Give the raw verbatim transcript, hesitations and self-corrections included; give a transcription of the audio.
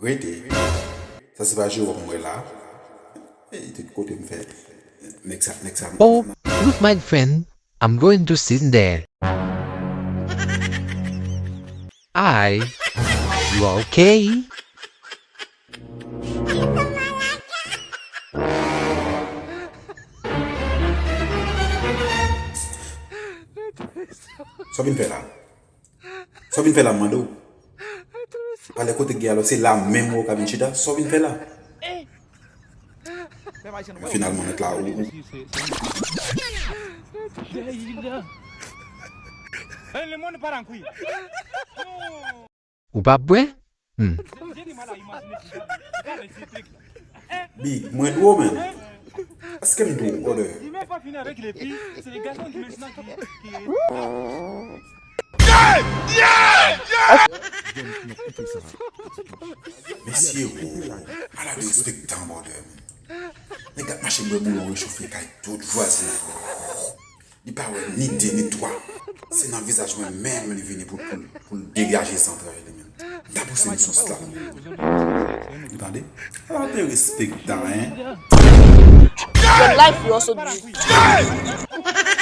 Rete. Sa se pa Jewòm m wè la. E tout kote m fè. Nèg sa, nèg sa. Oh, look, my friend, I'm going to sit there. I, you are okay? Sa w vin fè la? Sa w vin fè la, m mande w? Alè kote k gen alò, se la menm ou ka vin chita? Sa w vin fè la? Finalman, mèt la, ou, ou, Ou pa bwè? Hmm. Big, mwen dwe w, men. Èske m dwe w, brother? Mesye, wo, ala derespektan, brother. Nèg ap mache bwè bouyon rechofe kay tout vwazinay. Li pa wè ni de ni twa. Se nan vizaj mwen menm li vini pou, pou, pou l degaje zantray li menm. Dabò se misyon sla. Ou tande? Ala derespektan, en. Gen life yo sot di.